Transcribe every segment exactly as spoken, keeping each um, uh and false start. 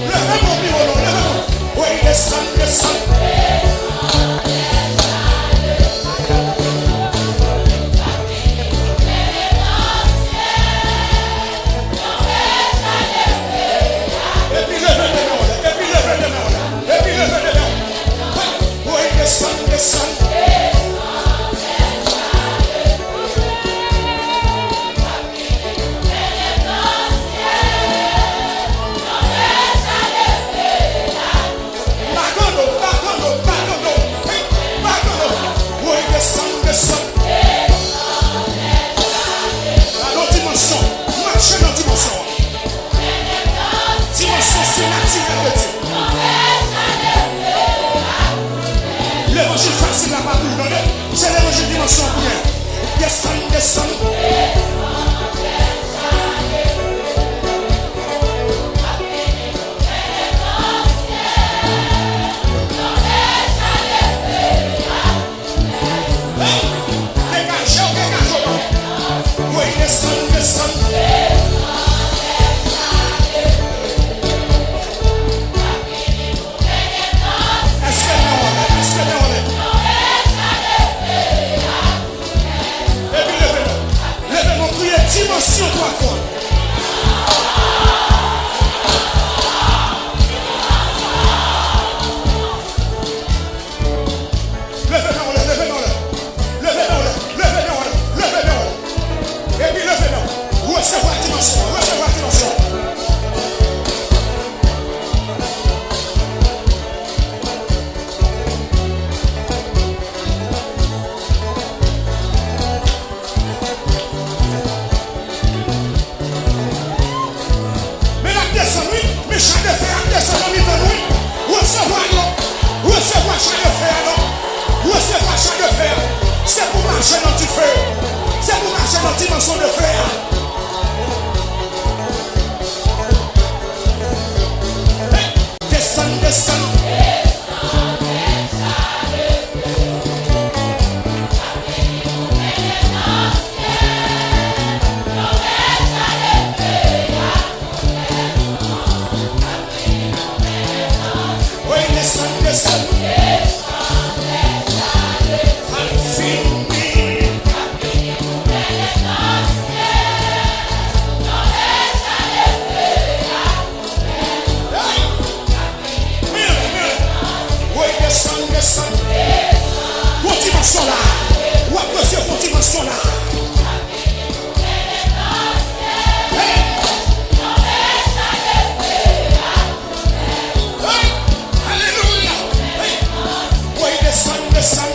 Leve men w pi wo non, leve men w. Woy, desann, desann. Epi leve de men w, epi leve de men w, epi leve de men w. Woy, desann, desann. Makondo, makondo, makondo, hey, makondo. Woy, desann, desann. Nan yon dimansyon, mache nan dimansyon an. Dimansyon sinatirèl de Dye. Levanjil fasil la pa pou ou, tande. Se levanjil dimansyon an pou gen. Desann, desann. Degaje w, degaje w. Woy, desann, desann. Èske men w anlè? Èske men w anlè? Epi leve men w. Leve men w, kriye dimansyon twa fwa. Leve men w anlè, leve men w anlè. Leve men w anlè, leve men w anlè, leve men w anlè. Epi leve men w. Resevwa dimansyon, resevwa dimansyon. Men l ap desann, wi. Men cha de fè a ap desann nan mitan nou, wi. Resevwa l non. Resevwa cha de fè a non. Resevwa cha de fè a. Se pou mache nan dife. Se pou mache nan dimansyon de fè a. Hey, desann, desann. Woy, desann, desann. Al fini. Hey! Woy, desann, desann. Gwo dimansyon la. W ap resevwa gwo dimansyon la. Hey! Hey! Alelouya! Hey! Woy, desann, desann.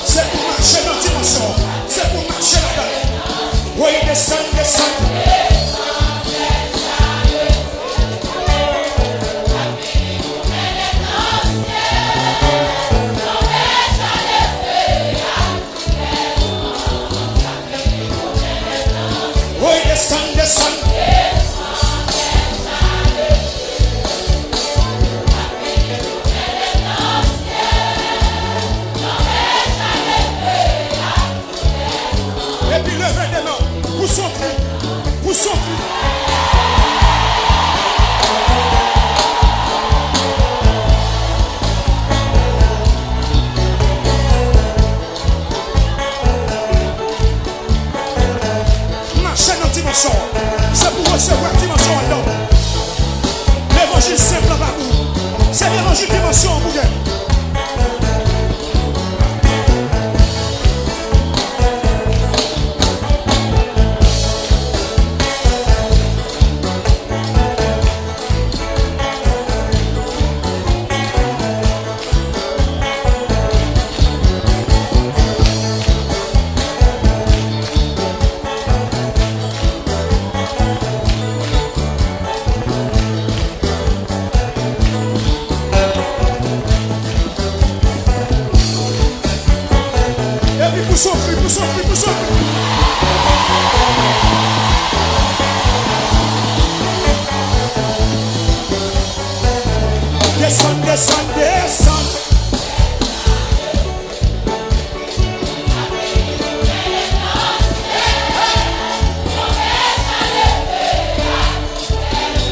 Se pou mache nan dimansyon an. Se pou mache ladan l. Woy, desann, desann. Woy, desann, desann. Epi leve de men w pou son kri. Pou son kri. Mache nan dimansyon an. Se pou resevwa dimansyon anndan w. Levanjil senp lan pa pou ou. Se levanjil dimansyon an pou gen. Pouse yon kri, pouse yon kri, pouse yon kri. Desann, desann, desann.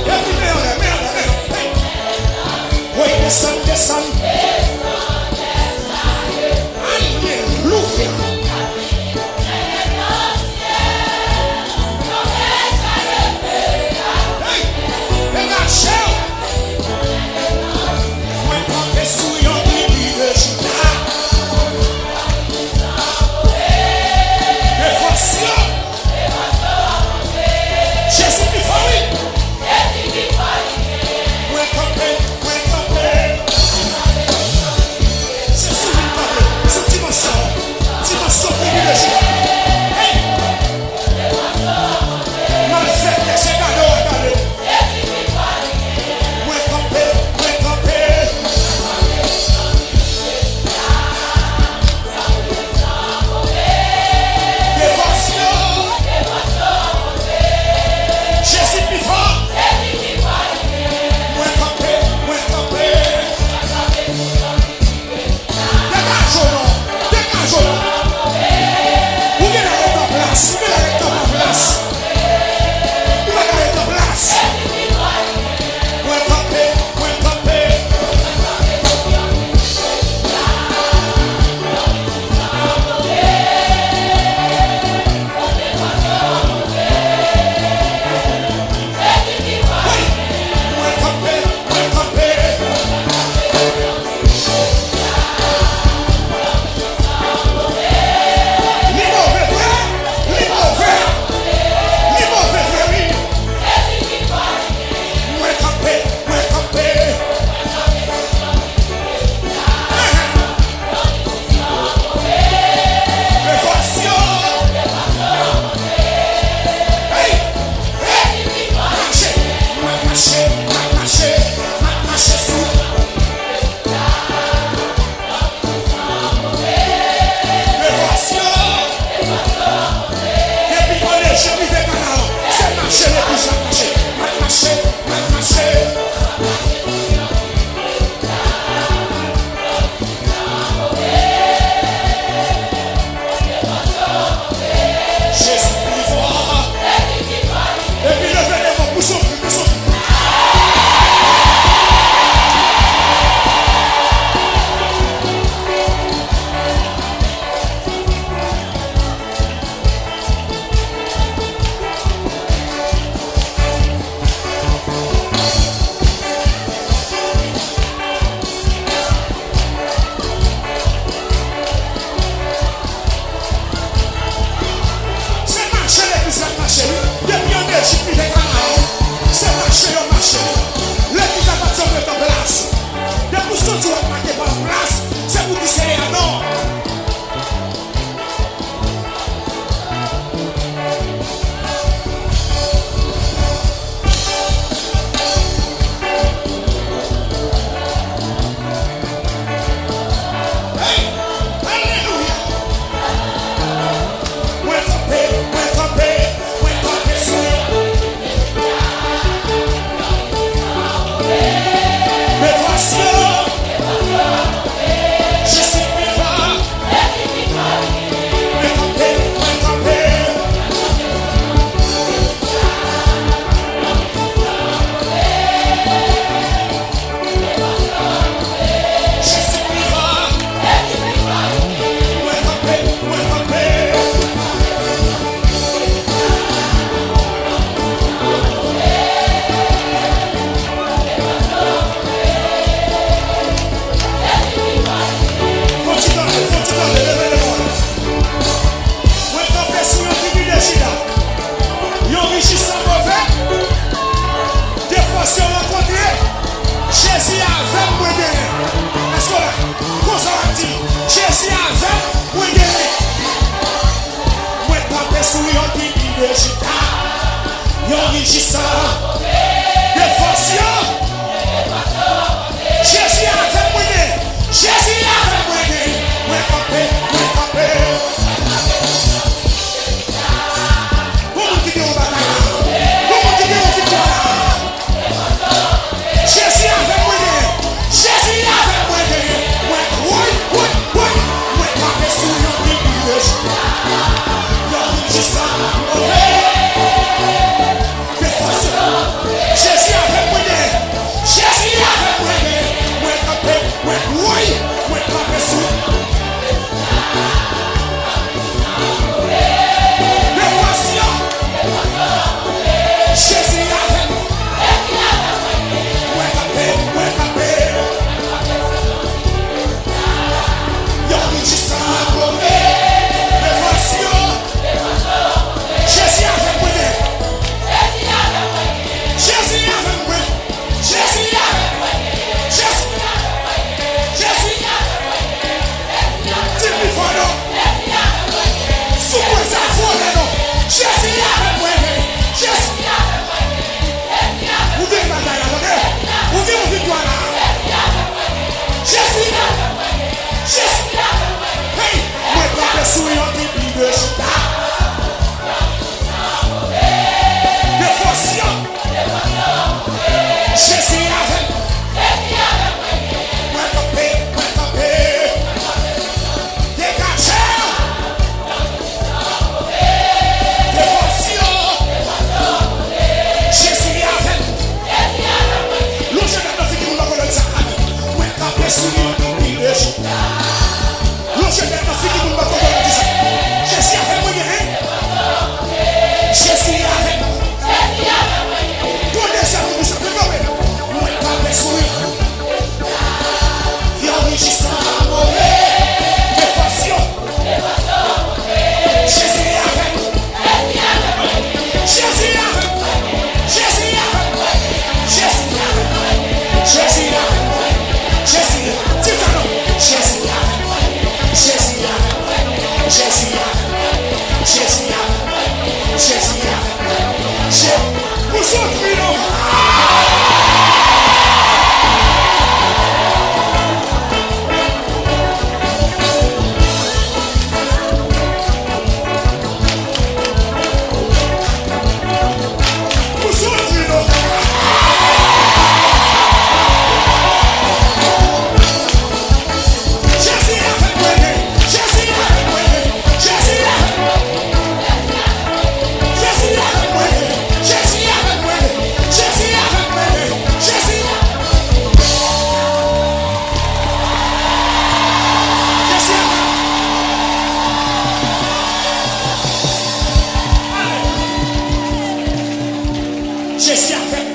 Epi men anlè, men anlè, men anlè. Hey! Woy, desann, desann. Alelouya. Hey! Degaje w. Mwen kanpe sou yon tribi de Jida. Devasyon. Jezi pi fò, wi. Mwen kanpe, mwen kanpe. Se sou li m pale, sou dimansyon, dimansyon privilèj la. Hey! Malfektè, se gade w ap gade. Mwen kanpe, mwen kanpe. Devasyon. Jezi pi fò. Mwen kanpe, mwen kanpe. Degaje w non, degaje w non. Ou genlè ret an plas, ou genlè ret an plas. Ou pa ka ret an plas. Mwen kanpe, mwen kanpe. Mwen kanpe, mwen kanpe. Li move vre, li move, li move vre, wi. Mwen kanpe, mwen kanpe. Devasyon. Hey! Hey! M ap mache, m ap mache, m ap mache, m ap mache sou. Devasyon. Depi mwen leje rive Kanaan, se mache legliz la mache. M ap mache, m ap mache. Jezi pi fò. Epi leve devan pou sou, pou sou. Se mache legliz la mache, wi. Depi ann Ejip rive Kanaan, se mache yo mache, wi. Legliz la pa t janm ret an plas. Depi w santi w ap make pa an plas, se pou di Seyè a non. Hey! Alelouya! Mwen kanpe, mwen kanpe, mwen kanpe sou yo. Devasyon. Je suis vivant. Mwen kanpe, mwen kanpe. Je suis vivant. Mwen kanpe, mwen kanpe. Fò ti tande, fò ti tande, leve devan. Mwen kanpe sou yon tribi de Jida. Yon richisan move. Defwasyon rankontre. Jezi avè m, mwen genyen. Èske w la? Konsa w ap di, Jezi avè m, mwen genyen. Mwen kanpe sou yon tribi de Jida. Yon richisan. Defwasyon. Jezi avè m, mwen genyen. Jezi avè m, mwen genyen. Mwen kanpe, mwen kanpe. Je suis avec